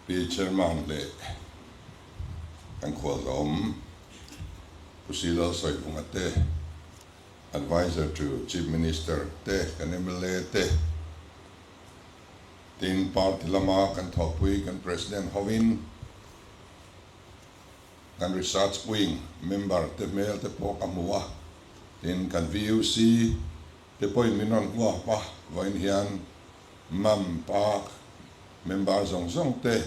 Pi Chairman leh kan khualzawm Pu Silal Sawivunga te, Adviser to Chief Minister te, kan mla te, tin party lama kan thawhpui kan President hovin kan Research Wing member te hmel te pawh ka hmu a, tin kan VUC te pawhin min rawn huap a, vawiin hian Mam Park member zawng zawng te,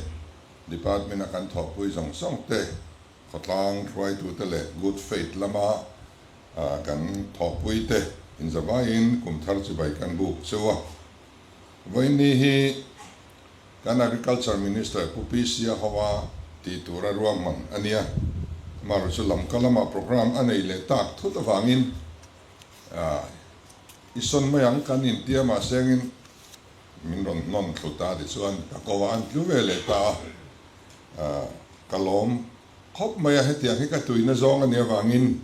Department a kan thawhpui zawng zawng te, khawtlang hruaitute leh Good Faith lama kan thawhpui te inzavaiin kum thar chibai kan buk cheu a. Vawiinni hi kan Agriculture Minister Pu PC Ahoa tih tura ruahman a nia. Amaherawhchu chu lamka lama programme a nei leh tak thut avangin i sawn mai ang kan intia mahsengin min rawn hnawn thlu ta tichuan ka ko a, an tlu ve leh ta a. Ka lawm khawp mai a, hetiang hi ka tuina zawng a nih avangin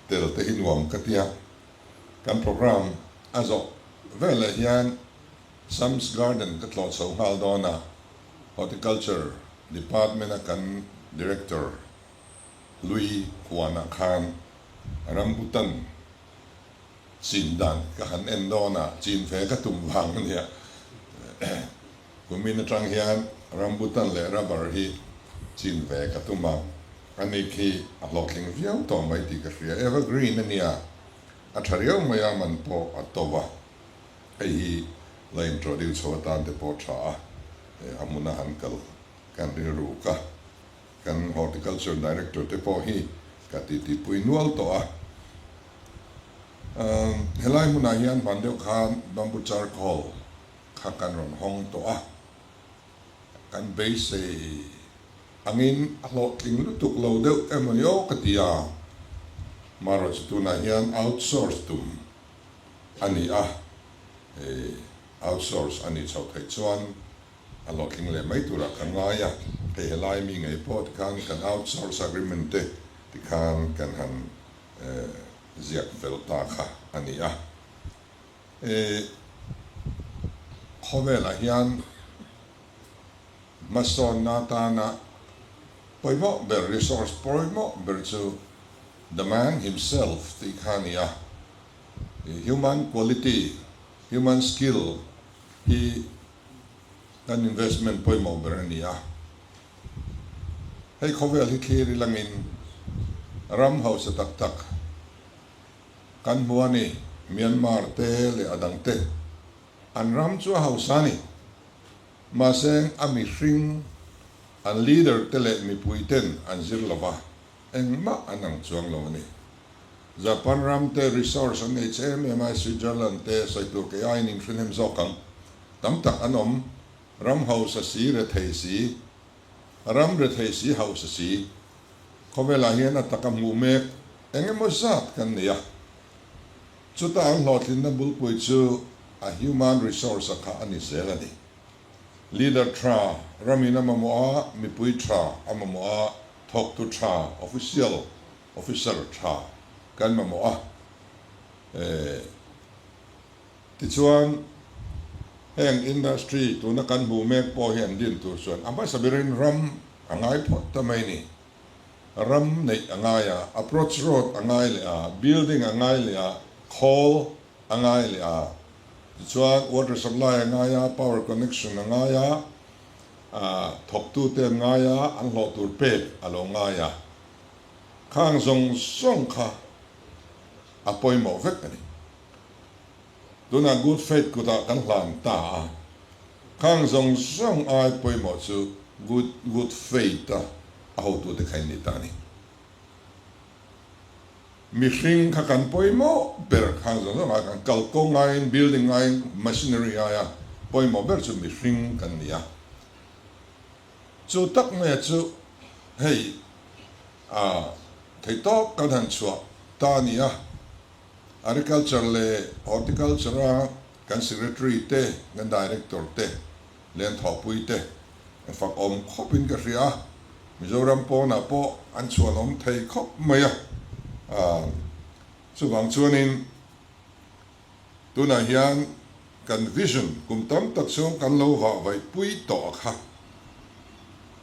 tel te hi nuam ka ti a. Kan programme a zawh veleh hian Sams Garden ka tlawh chho nghal dawn a, Horticulture Department a kan Director Hlui Huanah khan rambutan chin dan ka han en dawn a, chin ve ka tum vang a nia. Kumin atang hian rambutan leh rubber hi chin ve ka tum a, a ni khi a hlawhtling viau tawh mai tih ka hria. Evergreen a nia, a tha riau mai a, man pawh a to va, hei hi la introduce chho atan te pawh tha a, a hmuna han kal kan rilruk a. Kan Horticulture Director te pawh hi ka titipui nual tawh a. Helai hmunah hian hman deuh khan bamboo charcoal kha kan rawn hawng tawh a. Kan beisei angin a hlawhtling lutuk lo deuh emawni aw ka ti a. Marawh chu tunah hian outsource tum a ni a, outsource a nih chhoh theih chuan A hlawhtling leh mai turah kan ngai a, hei helai mi ngei pawh tikhan kan outsource agreement te tikhan kan han ziak fel ta kha a ni a. Khawvelah hian hmasawnna atana pawimawh ber, resource pawimawh ber chu the man himself tih kha a ni a. Human quality, human skill hi kan investment pawimawh ber a ni a. Hei khawvel hi thlir ilangin ram hausa tak tak kan hmu a ni, Myanmar te leh a dang te. An ram chu a hausa a ni. Mahse a mihring, an leader te leh mipui ten an zir lo va, engmah an ang chuang lo a ni. Japan ram te resource an nei che em em a, Switzerland te sawi tur kei aiin in hrenem zawk ang. Tam tak an awm, ram hausa si rethei si, ram rethei si hausa si. Khawvelah hian a taka hmuh mek eng emaw zat kan nei a. Chuta an hlawhtlinna bulpui chu a human resource a kha a ni zel a ni. Leader tha ramin a mamawh a, mipui tha a mamawh a, thawktu tha, official, Officer tha kan mamawh a, tichuan heng industry tuna kan hmuh mek pawh hi an din tur chuan a hmasa berin ram a ngai phawt ta mai ni. Ram neih a ngai a, approach road a ngai leh a, building a ngai leh a, khawl a ngai leh a, tichuan water supply a ngai a, power connection a ngai a, thawktute an ngai a, an hlawh tur pek a lo ngai a. Khang zawng zawng kha a pawimawh vek a ni. Tunah Good Faith kutah kan hlan ta a, khang zawng zawng ai pawimawh chu Good Good Faith a a hotute kha in ni ta a ni. Mihring kha kan pawimawh ber, khang zawng zawng ai kan kalkawng aiin, building aiin, machinery aia pawimawh ber chu mihring kan ni a. Chu tak mai chu hei a theihtawp kan han chhuah ta a ni a, Agriculture leh Horticulture a kan Secretary te, kan Director te leh an thawhpui te an fak awm khawp in ka hria a, Mizoram pawnah pawh an chhuan awm thei khawp mai a, chuvang chuanin tunah hian kan vision kum tam tak chhung kan lo vah vaih pui tawh a kha.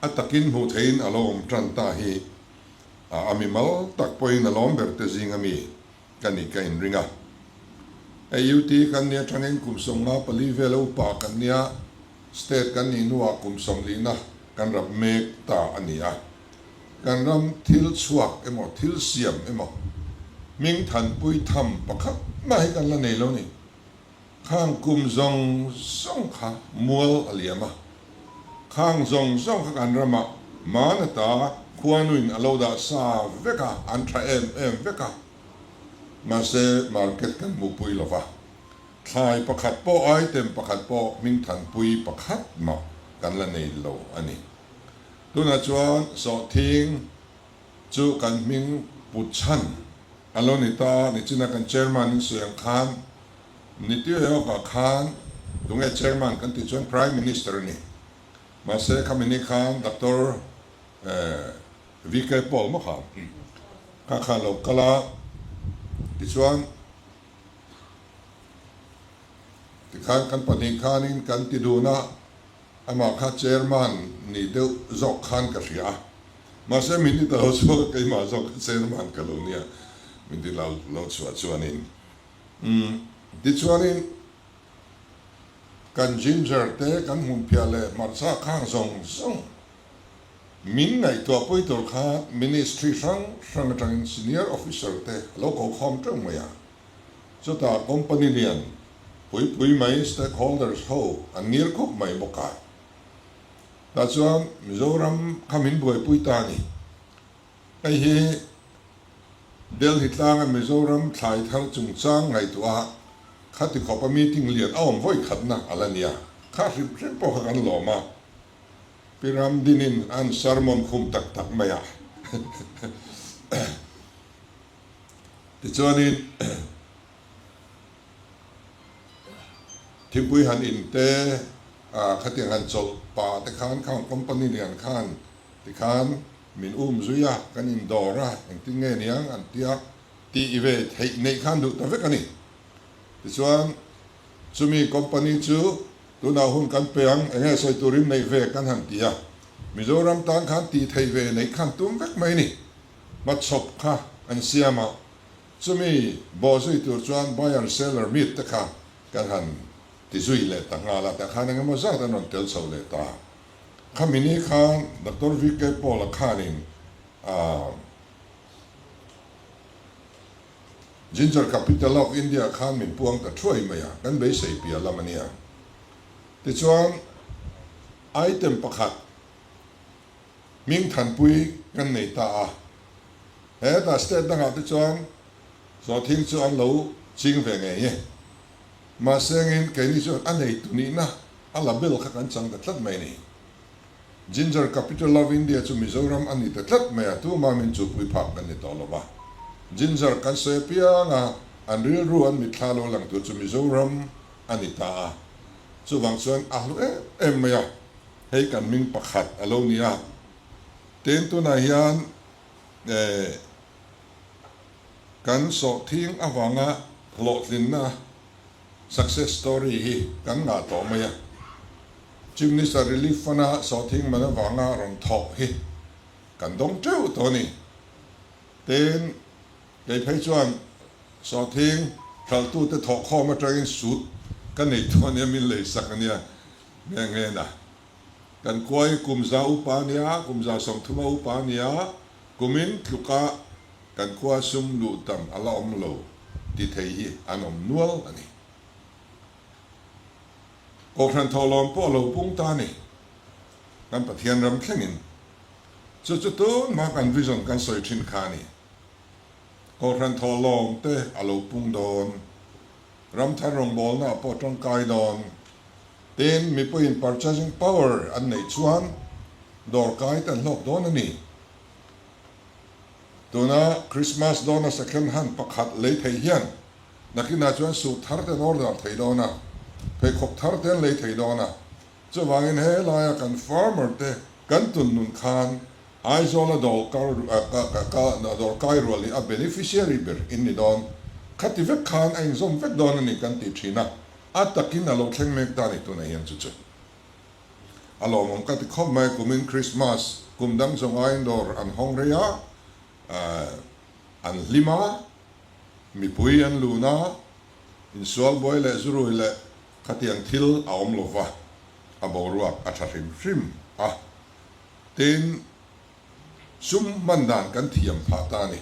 A takin hmuh theihin a lo awm tan ta hi a mimal tak pawhin a lawm ber te zing ami ka nih ka inring a. AUT kan nia atangin kum 54 vela upa kan nia, state kan nih hnuah kum 40na kan rap mek ta a ni a. Kan ram thil chhuak emaw thil siam emaw hming thanpui tham pakhat mah hi kan la nei lo ni. Khang kum zawng zawng kha mual a liam a, khang zawng zawng kha kan ramah Manata khuanuin a lo dah sa vek a, an tha em em vek a, mahse market kan hmuhpui lo va, thlai pakhat pawh item pakhat pawh hmingthanpui pakhat mah kan la nei lo a ni. Tunah chuan sawhthing chu kan hming put chhan a lo ni ta, nichina kan chairman in sawi ang khan Niti Aayog-ah khan tunge chairman kan tih chuan Prime Minister a ni. Mahse khami ni khan Doctor VK Paul maw kha kha kha lo kal a, tichuan tikhan kan pahnih khanin kan ti dun a, Amah kha chairman ni deuh zawk khan ka hria a, mahse min ti ta lo chhuak a, keimah zawk kha chairman ka lo nia, min ti lo lo chhuah chuanin umm tichuanin kan ginger te kan hmunphiah leh hmarcha khang zawng zawng min ngaihtuah pui tur khan ministry hrang hrang atangin senior officer te a lo ko khawm teuh mai a. Chutah company lian pui pui mai stakeholders ho an ngir khawp mai bawk a. Tah chuan Mizoram kha min buaipui ta a ni. Hei hi Delhi tlanga Mizoram thlai thar chungchang ngaihtuah a khati khawpa meeting lian a awm vawi khatna a la nia. Kha hrim hrim pawh kha kan lawm a. Pi Ramdinin an sermon khum tak tak mai a. Tichuanin thingpui han in te, khatiang han chawlh pah te khan khang company lian khan tikhan min um zui a, kan in dawr a, engtin nge niang an tia tih ve theih neih khan duh ta vek a ni. Tichuan chumi company chu tunah hun kan pe ang, eng nge sawi turin neih ve kan han ti a, Mizoram tan khan tih theih ve neih khan tum vek mai a ni. Hmachhawp kha an siam a, chumi bawh zui tur chuan buyer seller meet te kha kan han ti zui leh ta nghal a, tah khan eng emaw zat an rawn tel chho leh ta. Khami ni khan Doctor VK Paul-a khanin aah Ginger Capital of India khan min puang ta thuai mai a, kan beisei piah lam a nia. Tichuan item pakhat Hming thanpui kan nei ta a, hetah state dangah te chuan sawhthing chu an lo ching ve ngei e. Mahse engin keini chuan a neitu nihna a label kha kan chang ta tlat mai a ni. Ginger Capital of India chu Mizoram a ni ta tlat mai a, tumah min chupui phak kan ni tawh lo va. Ginger kan sawi apiang a, an rilru an mitthla lo lang tur chu Mizoram a ni ta a, chuvang chuan a hlu em em mai a. Hei kan hming pakhat a lo ni a, tin tunah hian kan sawhthing avanga hlawhtlinna, success story, hi kan ngah tawh mai a. Chief Minister Relief Fund-a sawhthing man avanga rawn thawh hi kan dawng teuh tawh a ni. Tin, kei phei chuan sawhthing hralhtute thawhkhawm atangin suit ka nei tawh a nia, min leisak a nia. Nge nge na. Kan kuai kum za upa a nia, kum 130 a upa a nia, kumin tluka kan khua sum luh tam a la awm lo ti thei hi an awm nual a ni. Kohhran thawhlawm pawh a lo pung ta a ni. Kan Pathian ram thlengin. Chu chu tun hma kan vision kan sawi thin kha a ni. Kohhran thawhlawm te a lo pung dawn. Ramthar rawngbawlna pawh tangkai dawn. Tin, mipuiin purchasing power an neih chuan dawrkai te an hlawk dawn a ni. Tuna Christmas dawna second hand pakhat lei thei hian nakinah chuan suit thar te an order thei dawn a, pheikhawk thar te an lei thei dawn a. Chuvangin he laia kan farmer te kan tun nun khan Aizawla dawrkai rual hi a beneficiary ber in ni dawn. Khati vek khan a inzawm vek dawn a ni kan ti thin a, a takin a lo thleng mek ta a ni tunah hian chu chu. A lawmawm ka ti khawp mai, kumin Krismas kum dang zawng aiin dawr an hawng rei a, an hlim a, mipui an lun a, insual buai leh zurui leh khatiang thil a awm lo va, a boruak a tha hrim hrim a. Tin, sum hman dan kan thiam phah ta a ni.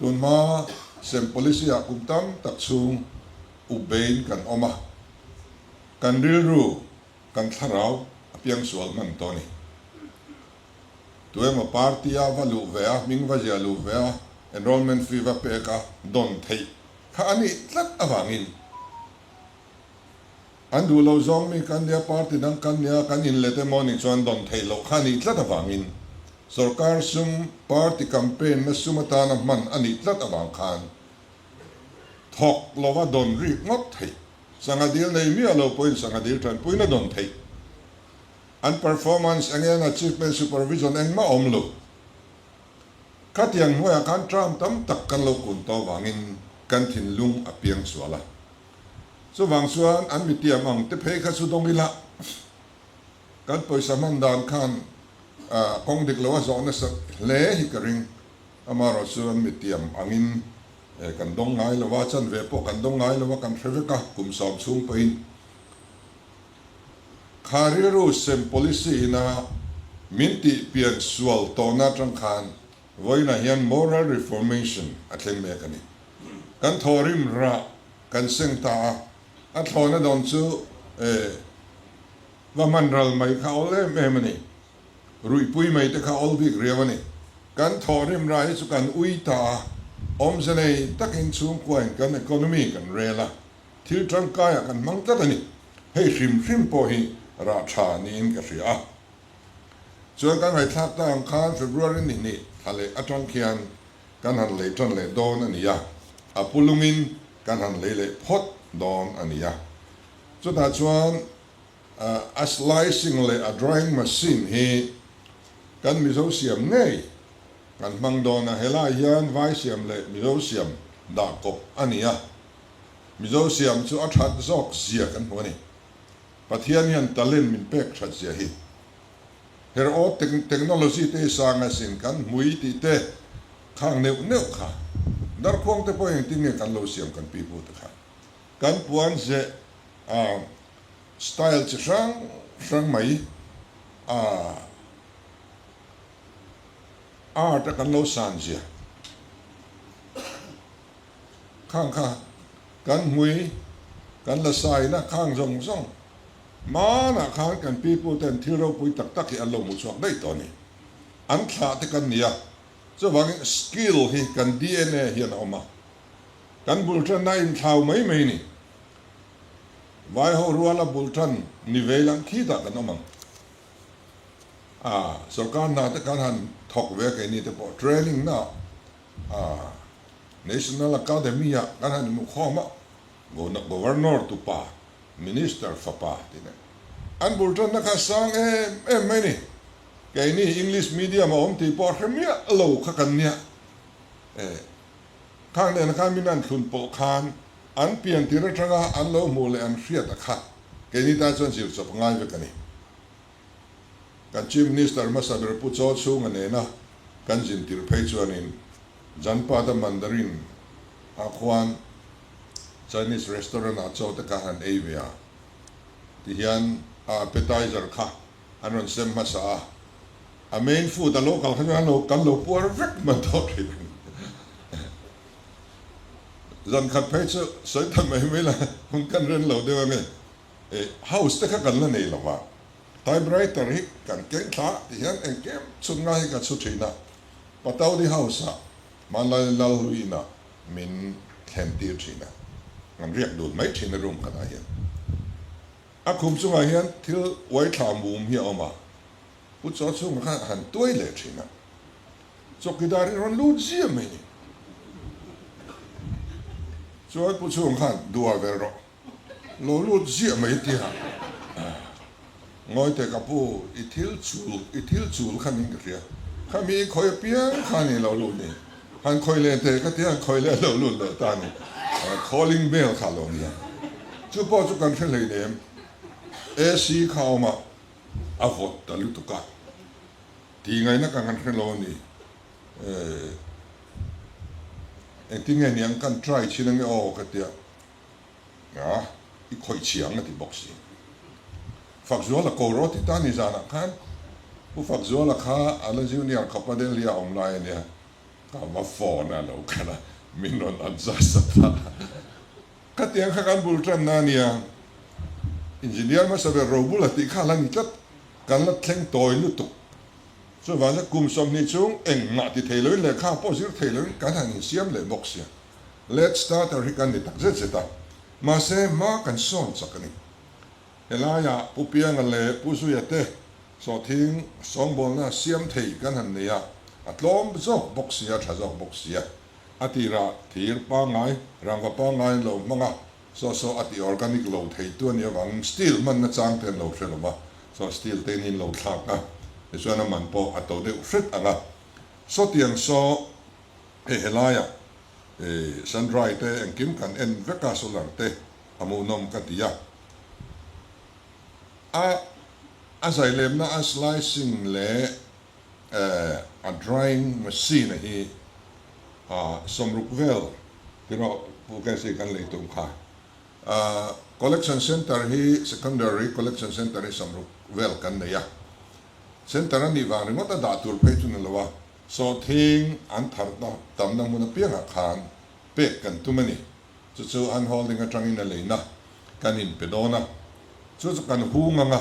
Tunhma sem policy ah kum tam tak chhung up bein kan awm a, kan rilru, kan thlarau a piangsual hman tawh a ni. Tuemaw party a va luh ve a, hming va ziah luh ve a, enrollment fee va pek a dawn theih kha a nih tlat avangin An duh lo zawng mi kan nia, party dang kan nia, kan inlet emaw nih chuan dawn theih loh kha a nih tlat avangin sorkar sum party campaign na sum atana hman a nih tlat avang khan thawk lova dawn rik ngawt theih, sangha dil nei miah lo pawhin sangha dil tanpuina dawn theih, an performance eng eng achievement supervision engmah awm lo. Khatiang hnuaiah khan term tam tak kan lo kun tawh avangin kan thinlung a piang sual a. Chuvang chuan an mitiam ang te phei kha chu dawng ila, kan pawisa hman dan khan kawng dik lo a zawh nasat hle hi ka ring. Amaherawh chu an mitiam angin kan dawng ngai lo a, chanve pawh kan dawng ngai lo a, kan hre vek a, kum sawm chhung pawhin kha rilru sem policy ina min tih pian sual tawhna atang khan vawiinah hian moral reformation a thleng mek a ni. Kan thawhrim rah kan seng ta a, a thlawhna dawn chu va hman ral mai kha awl em em a ni. Ruihpui mai te kha awl bik riau a ni. Kan thawhrim rah hi chu kan ui ta a, awmze nei takin chhungkuain kan economy kan rel a, thil tangkaiah kan hmang tlat a ni. Hei hrim hrim pawh hi rah tha niin ka hria a. Chuan kan ngaihthlak ta ang khan February ni hnih thla leh atang khian Kan han lei tan leh dawn a ni a, a pu lungin kan han lei leh phawt dawn a ni a. Chutah chuan a slicing leh a drying machine hi kan Mizo siam ngei kan hmang dawn a, helai hian vai siam leh Mizo siam dah kawp a ni a, Mizo siam chu a that zawk zia kan hmu a ni. Pathian hian talent min pek that zia hi. Her aw technology te hi sang asin kan hmui tih te khang neuh neuh kha darkhuang te pawh engtin nge kan lo siam kan pipu te kha kan puan zeh a style chi hrang hrang mai a art a kan lo san zia khang kha kan hmui kan la saina khang zawng zawng Hmanah khan kan pipu ten thil ropui tak tak hi an lo hmu chhuak daih tawh a ni. An thlah te kan ni a, chuvangin skill hi kan dna hian a awm a, kan bul tanna a inthlau mai mai ni. Vai ho ruala bul tan ni vei lang khitah kan awm ang. A, sorkar hna te kan han thawk ve a keini te pawh training na ah National Academy ah kan han inhmu khawm a, Governor tupa Minister fapa tih nen an bul tanna kha sang em em mai ni. Keini English medium a awm tih pawh hre miah lo kha kan nia. Eh, khang nena khan min an thlun pawh khan an pian tir atanga an lo hmuh leh an hriat a kha keini tan chuan zir chawp a ngai vek a ni. Kan Chief Minister hmasa ber Pu Chaw Chhunga nena kan zin tir phei chuanin Janpada Mandarin ah khuan Chinese restaurant ah chaw te kha han ei ve a, tihian a appetizer kha an rawn sem hmasa a, a main food a lo kal kha chuan lo kan lo puar vek hman tawh thin a ni. Zan khat phei chu sawi ta mai mai la hun kan ren lo deuh ange, house te kha kan la nei lo va, typewriter hi kan keng thla tihian engkim chhun ngai hi ka chhu thin a, Pataudi house ah Hmanlai Lalluina min thlen tir thin a, kan riak dun mai thin a room khatah hian. A khum chungah hian thil uai thla mum hi a awm a, Pu Chaw chhungah khan a han tuai leh thin a, chawkidar hi rawn lut ziah mai ni. Chuan Pu Chhunga khan duha vel rawh. Lo lut ziah mai tia ngawi teh ka pu, i thil chul, i thil chul kha ning ka hria, kha mi i khawi apiang kha ni lo lut ni, han khawi leh teh ka tia han khawi leh lo lut leh ta ni, calling bell kha lo nia, chu pawh chu kan hre hleinem, AC kha a awm a. A vawt ta lutuk a, tih ngaihna ka han hre lo a ni. Engtin nge niang kan try chin ange aw ka tia, a i khawih chhiang a ti bawk si. Fakzuala ko rawh ti ta ni zanah khan Pu Fakzuala kha a la junior khawp a Delhi a awm lai a nia, ka va phone a lo kal a, min rawn adjust a ta. Khatiang kha kan bul tanna a nia, Engineer hmasa ber Robula tih kha a la ni tlat, kan la thleng tawi lutuk. Chuvangin kum 20 chhung engmah ti thei loin lehkha pawh zir thei loin kan han insiam leh bawk sia. Late starter hi kan ni tak zet zet a, mahse hma kan sawn chak a ni. Helaiah Pu Pianga leh Pu Zuia te sawhthing sawngbawlna siam thei kan han nei a, a tlawm zawk bawk sia, tha zawk bawk sia. A tirah thir pangngai, rangva pangngai an lo hmang a, saw saw a ti organic lo thei tu a nih avangin steel hmanna chang te an lo hre lo va, saw steel te in in lo thlak a, tichuan a man pawh a to deuh hret ang a. Sawtiang saw hei helaiah sun dry te engkim kan en vek a, solar te a hmuhnawm ka ti a. A a zailemna a slicing leh a drying machine a hi 60 vel tiraw Pu Casey kan lei tum kha. Collection centre hi secondary collection centre hi 60 vel kan nei a. Centre a nih vang ringawt a dah tur phei chu ni lo a, sawhthing an thar tamna hmun apiangah khan pek kan tum a ni. Chu chu an holding atangin a leina kan inpe dawn a, chu chu kan hung ang a.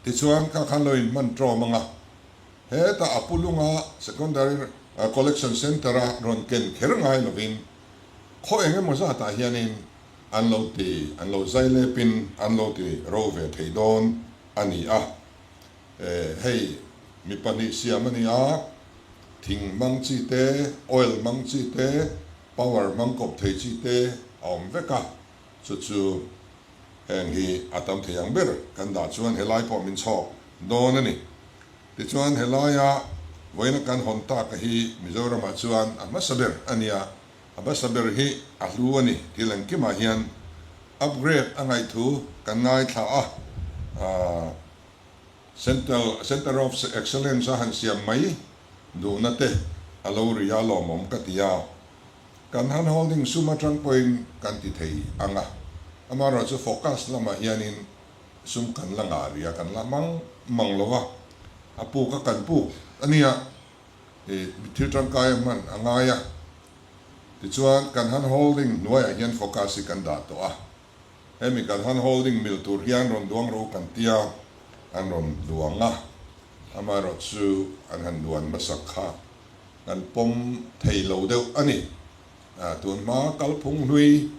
Tichuan kha khan lo inhman ṭawm ang a, hetah a pu lunga Secondary Collection Centre-a rawn ken kher ngai lovin khaw eng emaw zatah hianin an lo ti, an lo zai lepin an lo ti ro ve thei dawn a ni a. Hei mi pahnih siam a ni a, thing hmang chi te, oil hmang chi te, power hmang kawp thei chi te a awm vek a, chu chu Heng hi a tam thei ang ber kan dah chuan helai pawh min chhawk dawn a ni. Tichuan helaia vawiina kan hawn taka hi Mizoramah chuan a hmasa ber a nia, a hmasa ber hi a hlu a ni. Thil engkimah hian upgrade a ngaihthu kan ngaithla a, Central Centre of Excellence a han siam mai duhna te a lo ri a lawmawm ka ti a. Kan han holding sum atang pawhin kan ti thei ang a, amaherawh chu focus lamah hianin sum kan la ngah rih a, kan la mang mang lo a, a puk a kan puk a nia, ih thil tangkai a hman a ngai a, tichuan kan han holding hnuaiah hian focus hi kan dah tawh a, hemi kan han holding mil tur hian rawn duang ro kan tia, an rawn duang a, amaherawh chu an han duan hmasak kha. Kan pawm thei lo deuh a ni. Tun hma kalphung hlui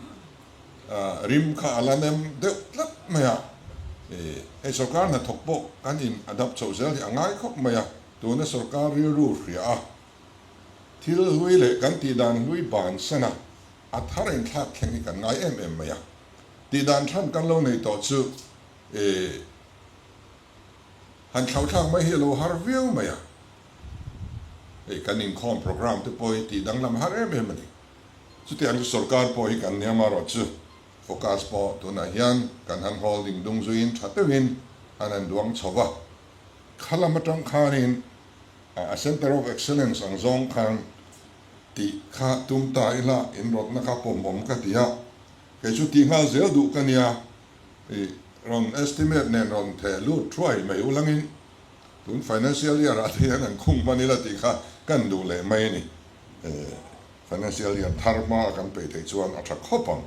rim kha a la nem deuh tlat mai a. Hei sorkar hnathawk pawh kan in adapt chhoh zel hi a ngai khawp mai a. Tuna sorkar rilru hria a, thil hlui leh kan tihdan hlui bansan a, a thar inthlak thleng hi kan ngai em em mai a. Tihdan than kan lo nei tawh chu han thlauhthlak mai hi a lo har viau mai a. Hei kan inkhawm programme te pawh hi tih danglam har em em a ni. Chutiang chu sorkar pawh hi kan nia marawh chu focus pawh tunah hian kan han holding dung zuiin tha deuhin an han duang chho va. Kha lam atang khanin a Centre of Excellence ang zawng khan tih kha tum ta ila inrawtna kha pawmawm ka ti a. Kei chu tih nghal zel duh ka nia i rawn estimate nen rawn theh lut thuai mai ulangin Tun financial year ah te hian an khung hman ila tih kha kan duh leh mai a ni. Financial year thar hma a kan peih theih chuan a tha khawp ang.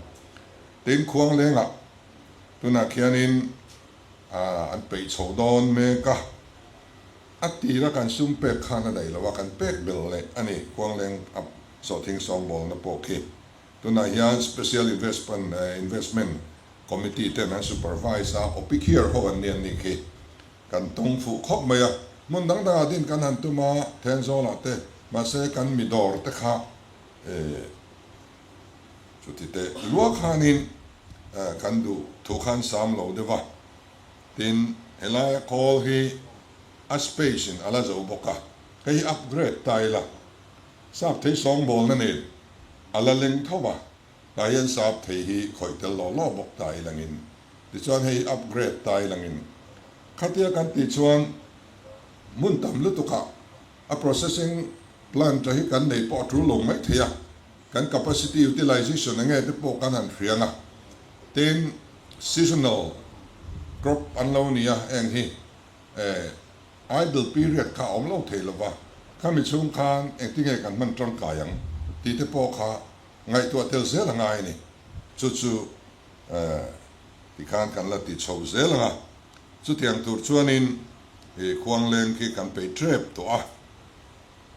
Tin, Khuanglengah tunah khianin an peih chho dawn mek a, a tira kan sum pek khan a daih lo a, kan pek bel leh a ni Khuangleng a sawhthing sawngbawlna pawh khi. Tunah hian Special Investment Committee ten an supervise a, Opikhiar ho an ni an nih khi. Kan tawng fuh khawp mai a, hmun dang dangah din kan han tum a, Thenzawlah te, mahse kan mi dawr te kha chuti teh lua khanin kan duh thu khan sam lo deuh a, tin helaia khawl hi a space in a la zo bawk a, hei hi upgrade ta ila, sap thei sawngbawlna nen a la leng tho a, tah hian sap thei hi khawih tel law law bawk ta ilangin, tichuan hei upgrade ta ilangin. Khatia kan tih chuan hmun tam lutukah a processing plant hi kan nei pawh a tul lo mai thei a, kan capacity utilization enge te pawh kan han hriang a. Tin, seasonal crop an lo ni a, heng hi idle period kha a awm lo thei lo va, khami chhung khan engtinge kan hman tangkai ang tih te pawh kha ngaihtuah tel zel a ngai a ni. Chu chu tikhan kan la ti chho zel ang a, chutiang tur chuanin i khuangleng khi kan peih tep tawh a.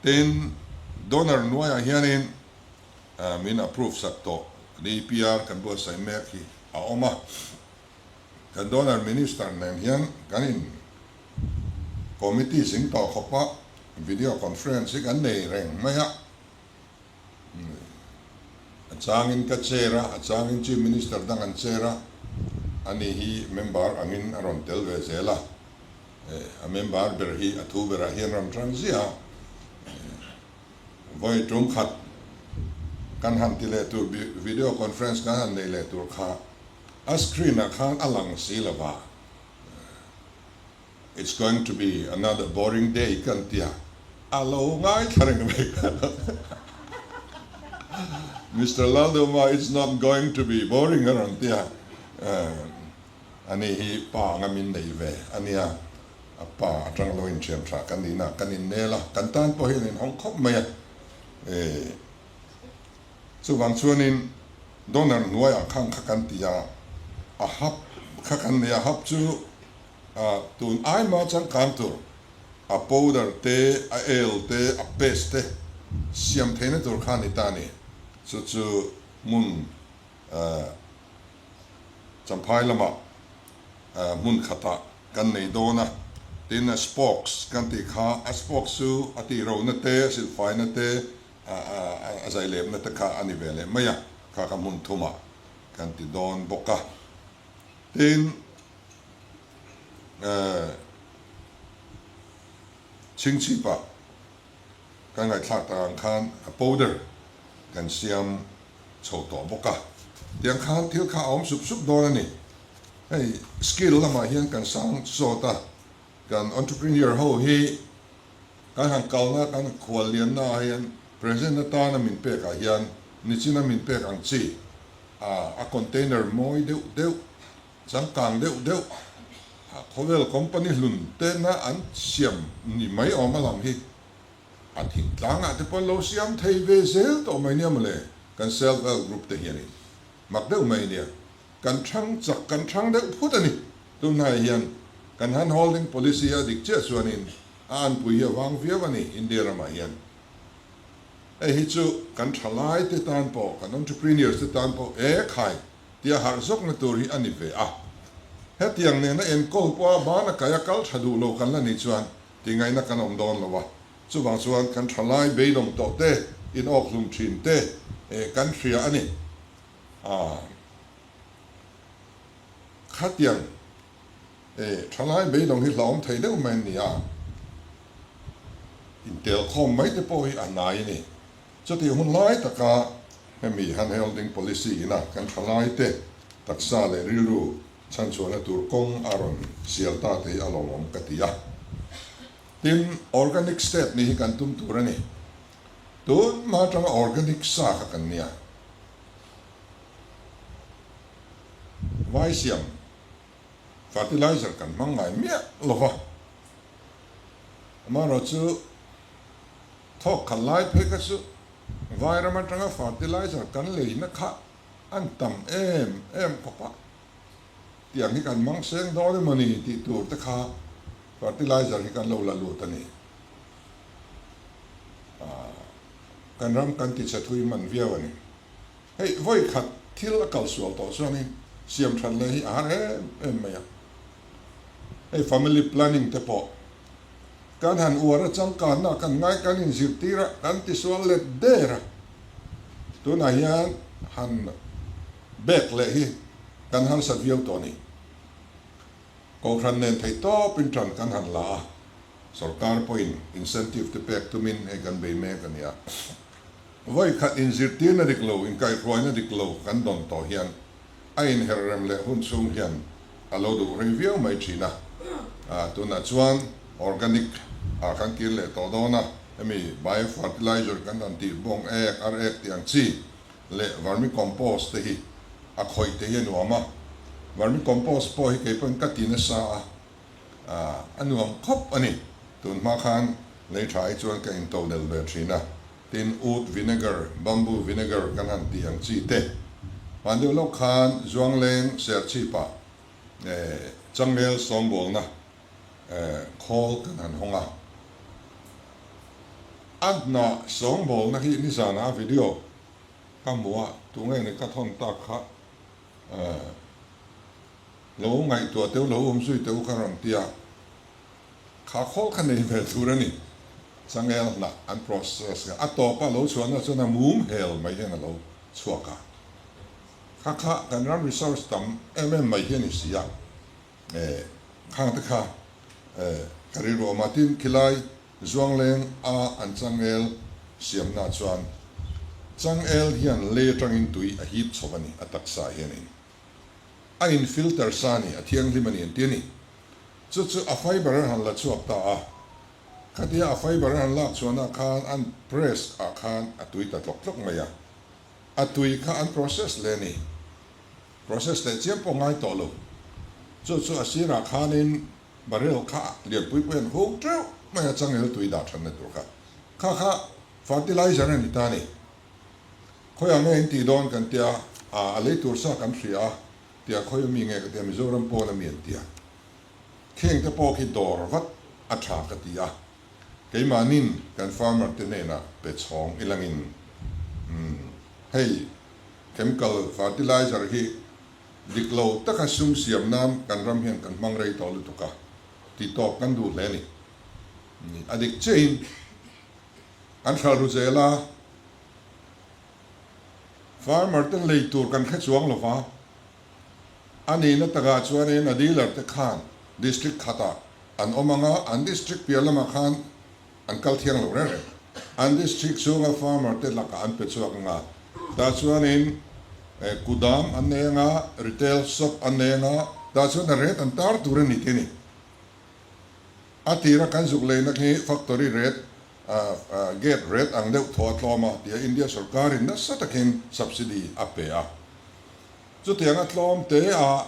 Tin, donor hnuaiah hianin min approve sak tawh DPR kan buatsaih mek hi a awm a. Kan donor minister nen hian kan in committee zing tawh khawp a, video conference hi kan nei reng mai a. A changin ka chair a, a changin Chief Minister dang an chair a, ani hi member angin a rawn tel ve zel a, a member ber hi a thu berah hian rawn tang ziah a, vawi tum khat kan han ti leh tur video conference kan han nei leh tur kha a screen ah khan a lang si lo va. It's going to be another boring day kan tia a lo ngaithla reng mai kha. Mister Lalduma it's not going to be boring a rawn tia ani hi pa anga min nei ve ania a pa atang lo inthiam tha kan nihna kan innel a kan tan pawh hian inhawng khawp mai a chuvang chuanin donor hnuaiah khan kha kan ti a a hap kha kan nei a hap chu A tun aima changkang tur a powder te, a el te, a paste te siam theihna tur kha a ni ta a ni. Chu chu hmun Champhai lamah hmun khatah kan nei dawn a. Tin a spokes kan tih kha a spokes chu a tihrohna te, a silfaina te, a zailemna te kha a ni ve leh mai a, kha kha hmun thumah kan ti dawn bawk a. Tin. Chhingchhipa kan ngaihthlak tak ang khan a powder kan siam chho tawh bawk a, tiang khan thil kha a awm sup sup dawn a ni. Hei skill lamah hian kan sang sawt a, kan entrepreneur ho hi kan han kalna kan khuallianna ah hian present atana min pek ah hian nichina min pek ang chi a container mawi deuh deuh Changkang deuh deuh a khawvel company hlun tena an siam ni mai awm a lang hi a thingtlangah te pawh an lo siam thei ve zel tawh mai nia mawle, kan self help group te hianin mak deuh mai nia, kan thang chak kan thang deuh phut a ni, tunhnaiah hian kan hand holding policy a dik chiah chuanin a anpui hi a vang viau a ni India ramah hian. Hei hi chu kan thalai te tan pawh kan entrepreneurs te tan pawh e khai tia harh zawkna tur hi a ni ve a. Hetiang nena enkawl pawha bana kaia kal tha duh lo kan la nih chuan tingaihna kan awm dawn lo a. Chuvang chuan kan thalai beidawng tawh te, inawk hlum thin te kan hria a ni. A Khatiang thalai beidawng hi hlauhawm thei deuh mai an ni a. Intelkhawm mai te pawh hi a hnai a ni. Chutih hun lai taka hemi handholding policy ina kan thalaite taksa leh rilru chhanchhuahna tur kawng a rawn sial ta te hi a lawmawm ka ti a. Tin, organic state nih hi kan tum tur a ni. Tun hma atanga organic sa kha kan nia. Vai siam fertilizer kan hmang ngai miah lova. Amaherawhchu Thawk khat lai phei kha chu Vairam atanga fertilizer kan leina kha an tam em em khawp a, tiang hi kan hmang seng dawn emaw ni tih tur te kha fertilizer hi kan lo la lut a ni. Kan ram kan ti chhe thui hman viau a ni. Hei vawi khat thil a kal sual tawh chuanin siam that leh hi a har em em mai a. Hei family planning te pawh Kan han uar a changkanna kan ngai kan inzirtir a, kan tisual let der a. Tunah hian han bek leh hi kan harsat viau tawh a ni. Kohhran nen theih tawpin tan kan han la a, sorkar pawhin incentive te pek tumin hei kan bei mek a nia. Vawi khat inzirtirna dik lo, inkaihhruaina dik lo kan dawn tawh hian a inherrem leh hun chhung hian a lo duh rei viau mai thin a. Tunah chuan organic ah kan kir leh tawh dawn a, hemi bio fertilizer kan han tih bawng ek, ar ek tih ang chi leh vermicompost te hi a khawih te hi a nuam a. Vermicompost pawh hi kei pawhin ka ti nasa a, a nuam khawp a ni. Tun hma khan lei tha hi chuan ka intodelh ve thin a, tin oat vinegar, bamboo vinegar kan han tih ang chi te. Hman deuh lawk khan Zuangleng Serchhip-ah changel sawngbawlna khawl kan han hawng a. A hnah sawngbawlna hi nizanah a video ka hmu a, tunge ni ka thawn tak kha lo ngaihtuah teuh lo awm zui teuh ka rawn ti a, kha khawl kha nei ve tur a ni. Changel hnah an process a, a tawpa lo chhuahna chuan a mum hel mai hian a lo chhuak a. Kha kha kan ram resource tam em em mai hi a ni si a, eh khang te kha eh ka rilru awm a, tin khilai Zuangleng a an changel siamna chuan changel hian lei atangin tui a hip chho a ni, a taksa hianin a in filter sa a ni, a thianghlim a ni an ti a ni. Chu chu a fiber an han la chhuak ta a, khatia a fiber an han lak chhuahna khan an press ah khan a tui ta tlawk tlawk mai a. A tui kha an process leh a ni. Process leh chiam pawh ngai tawh lo. Chu chu a sirah khanin barrel kha lianpui pui an hung teuh mai a, changel tui dah thanna tur kha. Kha kha fertilizer a ni ta a ni. Khawiah nge in tih dawn kan tia, a lei tur sa kan hria a, tia khawi ami nge ka tia, Mizoram pawn ami an tia. Kheng te pawh khi dawr vat a tha ka ti a. Keimahnin kan farmer te hnenah pe chhawng ilangin hei chemical fertilizer hi dik lo taka sum siam nan kan ram hian kan hmang rei tawh lutuk a, ti tawp kan duh hle a ni. A dik chiahin an hral ru zel a, farmer ten lei tur kan hre chuang lo va, a nihna takah chuanin a dealer te khan district khatah An awm ang a, an district piah lamah khan an kal thiang lo reng reng. An district chhunga farmer te lakah an pe chhuak ang a, tah chuanin kudam an nei ang a, retail shop an nei ang a, tah chuan a rate an tar tur a ni tih a ni. A tira kan zuk leina khi factory rate, gate rate ang deuh thaw a tlawm a tia India sorkarin nasa takin subsidy a pe a. Chutianga tlawm te a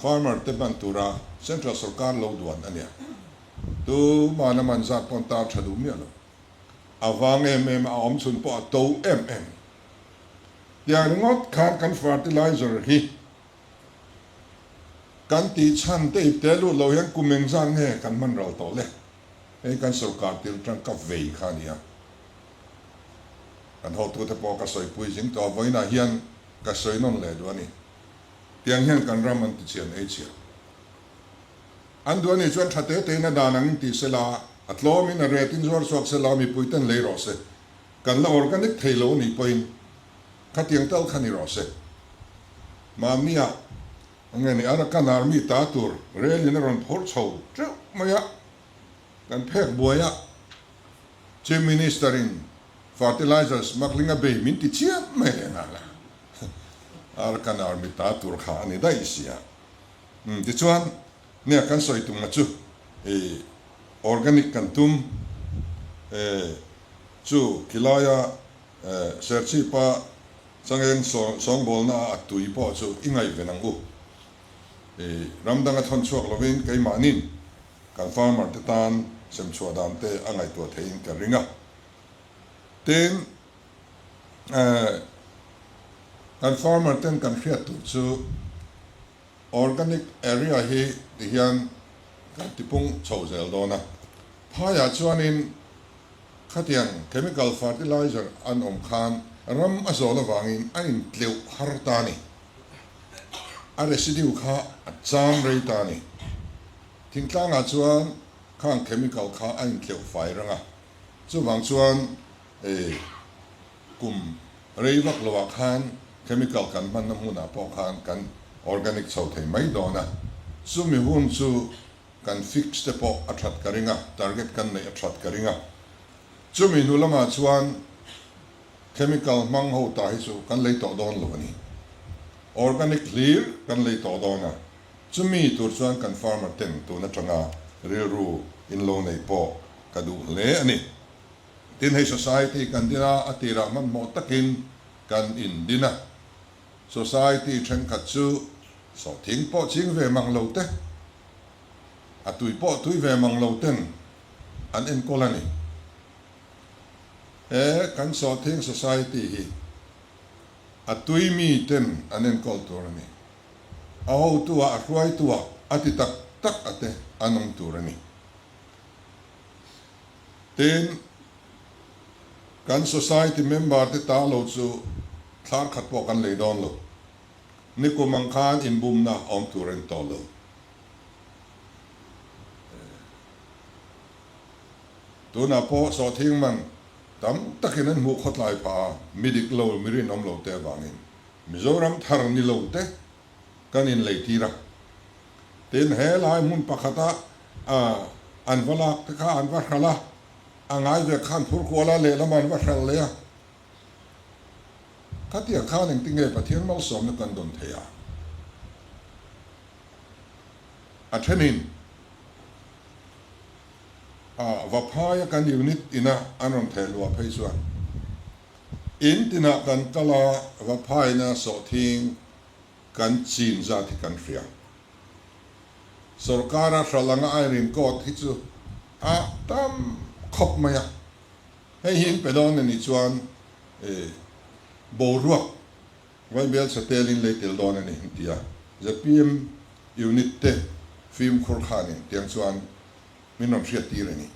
Farmer te hman tura Central sorkar lo duan a nia. Tuman a man zat pawn tar tha duh miah lo. A vang em em a, a awm chhun pawh a to em em. Tiang ringawt khan kan fertilizer hi kan tih chhan te ip te lut lo hian kum engzat nge kan hman ral tawh le? Hei kan sorkar tir atang ka vei kha a nia. Kan hotute pawh ka sawipui zing tawh a, vawiinah hian ka sawi nawn leh duh a ni. Tiang hian kan ram an tichian ei chhiah. An duh a nih chuan tha te tein a dan angin ti sela, a tlawmin a retin zuar chhuak sela, mipui ten lei rawh se. Kan la organic thei lo a nih pawhin khatiang tal kha ni rawh se. Mahnia nge ni Arakan Army ta tur rel in a rawn phawrh chho teuh mai a, kan phek buai a, Chief Minister in fertilizer smuggling a bei min ti chiam mai leh nghal a. Arakan Army ta tur kha a ni daih sia. Umm tichuan nia kan sawi tumna chu i organic kan tum e chu khilaia Serchhipa changeng sawngbawlna a tui pawh chu i ngaihven ang u. I ram danga thawn chhuak lovin keimahnin kan farmer te tan semchhuah dan te a ngaihtuah theihin ka ring a. Tin, Kan farmer ten kan hriat tur chu organic area hi ti hian kan tipung chho zel dawn a. Phaiah chuanin khatiang chemical fertilizer an awm khan ram a zawl avangin a intleuh har ta a ni. A residue kha a cham rei ta a ni. Thingtlangah chuan khang chemical kha a intleuh fai reng a. Chuvang chuan e kum rei vak loah khan chemical kan hmanna hmunah pawh khan kan organic chho thei mai dawn a, chumi hun chu kan fix te pawh a that ka ring a, target kan neih a that ka ring a. Chumi hnu lamah chuan chemical hmang ho ta hi chu kan lei tawh dawn lo a ni. Organic hlir kan lei tawh dawn a. Chumi tur chuan kan farmer ten tun atanga rilru in lo neih pawh ka duh hle a ni. Tin, hei society kan din a, a tirah hmanhmawh takin kan indin a. Society thenkhat chu sawhthing pawh ching ve mang lo te, a tui pawh tui ve mang lo ten an enkawl a ni. He kan sawhthing society hi a tui mi ten an enkawl tur a ni. A hotu ah, a hruaitu ah a ti tak tak a te an awm tur a ni. Tin, kan society member te ta lo chu thlar khat pawh kan lei dawn lo. Nikum ang khan inbumna awm tur a ni tawh lo. Tunah pawh sawhthing man tam takin an hmuh khawtlai phah a, mi dik lo, mi rinawm lo te avangin Mizoram thar ni lo te kan inleitir a. Tin, he lai hmun pakhata an va lak te kha an va hralh a, a ngai ve khan phur kual a, lehlamah an va hralh leh a. Khatiang khan engtinge Pathian malsawmna kan dawn thei a? A thenin a Vaphaia kan unit ina an rawn theh luah phei chuan in tinah kan kal a, Vaphaina sawhthing kan chin zat hi kan hria. Sorkara hralh anga airin court hi chu a tam khawp mai a. Hei hi in pe dawn a nih chuan boruak Vaibel chatelin lei tel dawn a ni an ti a. Zpm unit te fimkhur khanin tiang chuan min rawn hriat tir a ni.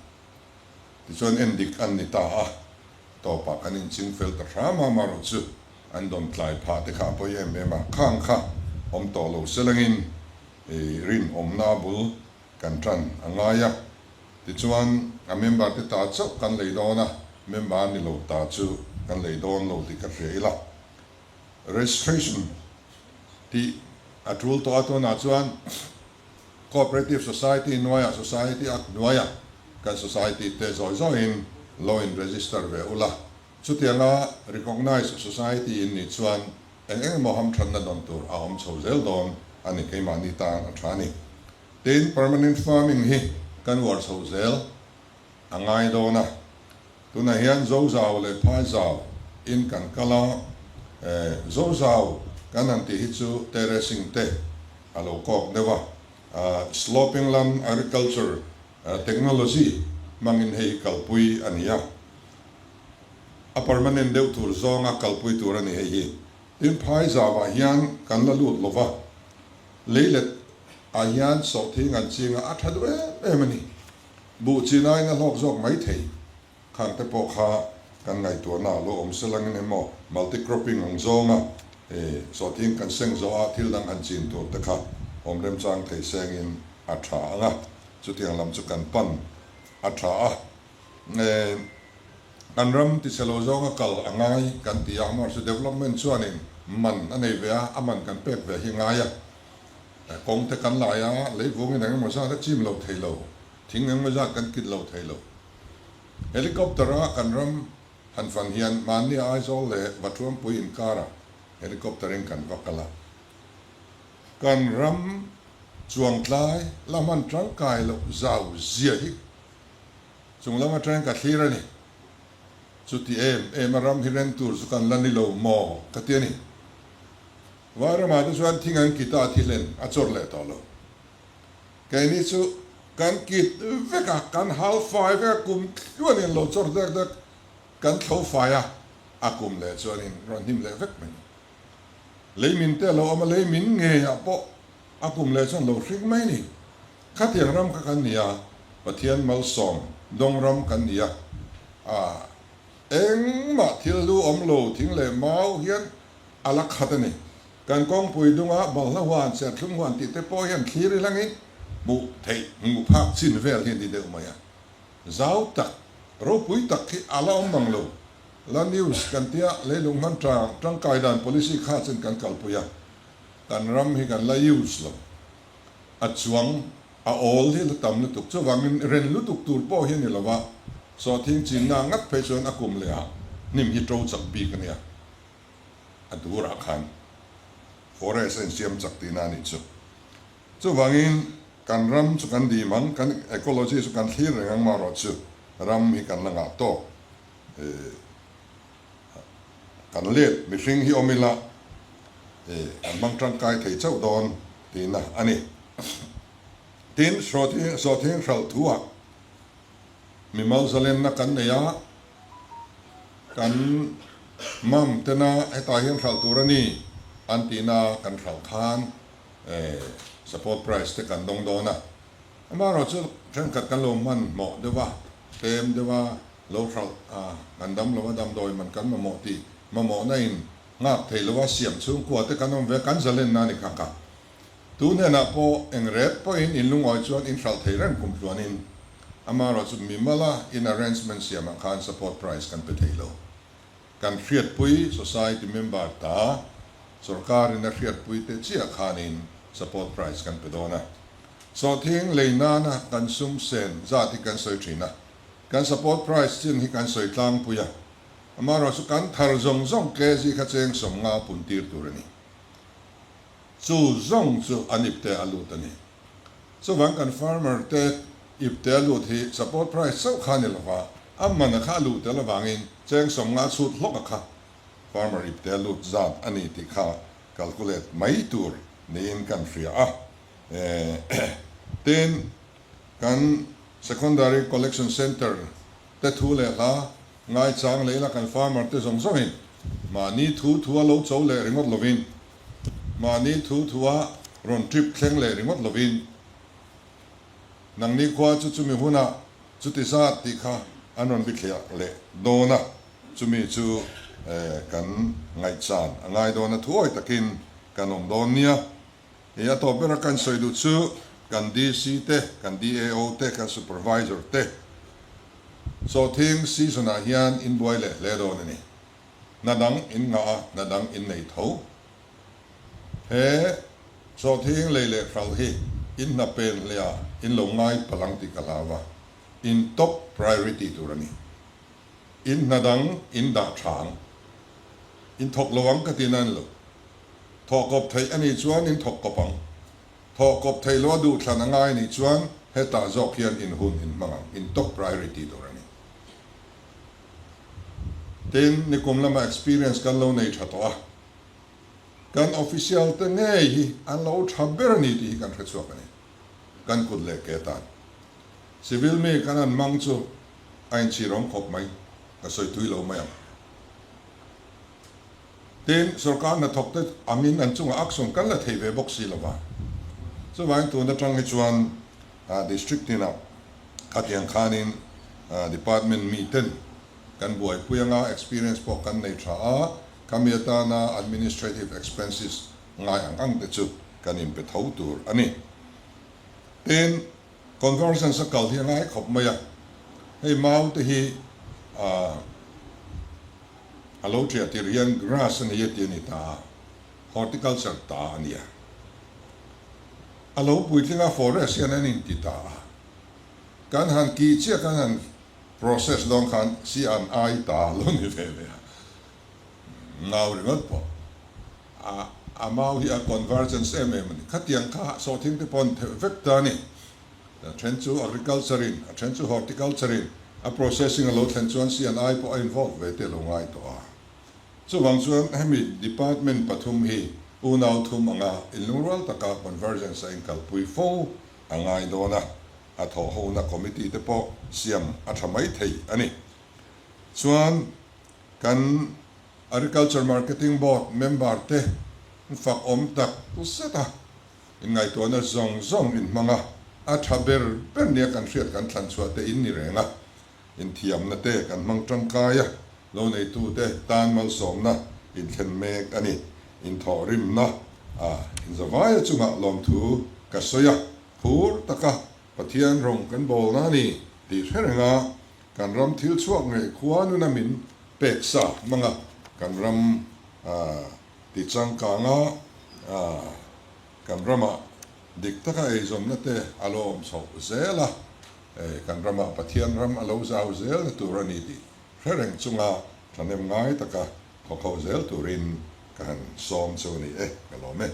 Tichuan endik an ni ta a, tawpah kan inching fel ta hram a, amaherawh chu an dawn tlai phah te kha a pawi em em a, khang kha awm tawh lo selangin rinawmna bul kan tan a ngai a. Tichuan a member te ta chauh kan lei dawn a, member ni lo ta chu kan lei dawn lo tih ka hria ila. Registration tih a tul tawh a, tunah chuan Cooperative Society hnuaiah Society Act hnuaiah kan society te zawi zawiin lo in register ve ula, chutianga recognized society in nih chuan eng eng emaw hamthatna dawn tur a awm chho zel dawn a ni, keimahni tan a tha a ni. Tin, permanent farming hi kan uar chho zel a ngai dawn a, tunah hian Zozau leh Phaizau in kan kal a, Zozau kan han tih hi chu terracing te a lo kawk deuh a, sloping lam agriculture technology hmangin hei hi kalpui a ni a, a permanent deuh tur zawnga kalpui tur a ni hei hi. Tin, Phaizau-ah hian kan la lut lo va. Leilet ah hian sawhthing an ching a, a tha duh em em a ni. Buh chin aiin a hlawk zawk mai thei. Khang te pawh kha kan ngaihtuahna ah lo awm se langin emaw multi cropping ang zawnga sawhthing kan seng zawh a thil dang han chin tur te kha awm remchang thei sengin a tha ang a, chutiang lam chu kan pan a tha a. Kan ram tichhe lo zawnga kal a ngai kan ti a, amaherawhchu development chuanin man a nei ve a, a man kan pek ve hi a ngai a. Kawng te kan lai a, leivungin eng emaw zat a chim lo thei lo, thing eng emaw zat kan kit lo thei lo. Helicopter a kan ram han fan hian mahni Aizawl leh Vathuampui inkarah helicopter in kan va kal a. Kan ram chuangtlai la hman tangkai loh zau zia hi Chung lam atangin ka thlir a ni. Chuti em em a ram hi reng tur chu kan la ni lo maw ka ti a ni. Vairamah te chuan thing an kit a, a thi hlen a chawr leh tawh lo. Keini chu kan kit vek a, kan hal fai vek a, kum tluanin lo chawr dek dek kan thlo fai a, a kum leh chuanin rawn hnim leh vek mai. Leimin te a lo awm a, leimin ngeiah pawh a kum leh chuan lo hring mai a ni. Khatiang ram kha kan ni a, Pathian malsawm dawng ram kan ni a, a engmah thil lu awm lo thing leh mau hian a la khat a ni. Kan kawngpui dunga balhla huan, serthlum huan tih te pawh hian thlir i hlangin hmuh theih, hmuh phak chin vel hi a ni deuh mai a. Zau tak, ropui tak hi a la awm mang lo. La news kan tia leilung hman tang tangkai dan policy kha chin kan kalpui a, kan ram hi kan la use lo. A chuang a awl hi la tam lutuk. Chuvangin ren lutuk tur pawh hi a ni lo va, sawhthing chinna ngat phei chuan a kum leh ah hnim hi to chak bik a nia. A durah khan forest a insiam chak tihna a nih chu. Chuvangin kan ram chu kan dim ang, kan ecology chu kan thlir reng ang marawh chu ram hi kan la ngah tawk. Kan let mihring hi awm ila kan hmang tangkai thei chauh dawn tihna a ni. Tin, sawhthing hralh thuah mimal zalenna kan nei a, kan mam tena hetah hian hralh tur a ni an tihna kan hralh khan support price te kan dawng dawn a. Amaherawhchu thenkhat kan lo hmanhmawh deuh a, tlem deuh a, lo hralh a, kan dam lo a, damdawi man kan mamawh tih mamawhna in nghak thei lo a, siam chhungkua te kan awm ve, kan zalenna a ni kha kha. Tu hnenah pawh eng ret pawhin in lungawi chuan in hralh thei reng kum tluanin amaherawhchu mimala in arrangement siamah khan support price kan pe thei lo. Kan hriatpui society member ta sorkarin a hriatpui te chiah khanin support price kan pe dawn a. Sawhthing lei nana kan sum sen zat hi kan sawi thin a, kan support price chin hi kan sawi tlangpui a, amaherawhchu kan thar zawng zawng kg kha cheng 50 pun tir tur a ni. Chu zawng chu an ipte a lut a ni. Chuvang kan farmer te ipte a lut hi support price chauh kha a ni lova, a man a kha a luh tel avangin cheng 50 chhut hlawk a kha farmer ipte a lut zat a ni tih kha calculate mai tur niin kan hria a. Tin, kan secondary collection centre te thu leh hla ngaichang leh ila kan farmer te zawng zawngin mahni thu thua lo cho leh ringawt lovin Mahni thu thua rawn trip thleng leh ringawt lovin, nangni khua chu chumi hunah chuti zat tih kha an rawn bithliah leh dawn a, chumi chu kan ngaihchan a ngai dawn a, thuawi takin kan awm dawn nia. I a tawp bera kan sawi duh chu kan DC te, kan DAO te, kan Supervisor te sawhthing season ah hian in buai leh hle dawn a ni. Hna dang in ngah a, hna dang in nei tho. He sawhthing lei leh hralh hi in hna pen hlea in lo ngai palh ang tih ka hlau a, in top priority tur a ni. In hna dang in dah tha ang. In thawk lo ang ka ti nan lo. Thawh kawp theih a nih chuan in thawk kawp ang. Thawh kawp theih loa duhthlan a ngai a nih chuan hetah zawk hian in hun in hmang ang, in top priority tur a ni. Tin, nikum lama experience kan lo nei tha tawh a, kan official te ngei hi an lo tha ber a ni tih hi kan hre chhuak a ni. Kan kut leh ke tan. Civil mi kan han mang chu a inchhir awm khawp mai, ka sawi tui lo mai ang. Tin, sorkar hnathawk te angin an chungah action kan la thei ve bawk si lo va. Chuvangin tun atang hi chuan district tinah Khatiang khanin department miten kan buaipui anga experience pawh kan nei tha a, khami atana administrative expenses ngai ang ang te chu kan inpe tho tur a ni. Tin, convergence a kal hi a ngai khawp mai a, hei mau te hi a lo ṭiah tir hian grass a ni a ti a ni ta a, horticulture ta a ni a. A lo puitling a forest hian an inti ta a, kan han kih chiah kan han process dawn khan si an ai ta lo ni ve ve a, ngau ringawt pawh a a mau hi a convergence em em a ni. Khatiang kha sawhthing te pawh an theuh vek ta a ni. A then chu agriculture in, a then chu horticulture in a processing a lo thlen chuan si an ai pawh a involve ve te a lo ngai tawh a. Chuvang chuan hemi department pathum hi unau thum anga inlungrual taka convergence a inkalpui fo a ngai dawn a, a thawhhona committee te pawh siam a tha mai thei a ni. Chuan kan Agriculture Marketing Board member te fak awm tak zet a, inngaihtuahna zawng zawng inhmang a, a tha ber ber nia kan hriat kan thlan chhuah te in ni reng a, Inthiamna te kan hmang tangkai a, lo neitute tan malsawmna inthlen mek a ni. Inthawhrimna a inzavaia chungah lawmthu ka sawi a, phur taka Pathian rawng kan bawlna a ni tih hre reng a, kan ram thil chhuak ngei khua nuna min pek sa hmang a, kan ram ti changkang a, kan ramah dik taka eizawnna te a lo awm chhoh zel a. Kan ramah Pathian ram a lo zau zel na tur a ni tih hre reng chunga thahnem ngai taka thawkho zel turin ka han sawm chu a ni e, ka lawm e.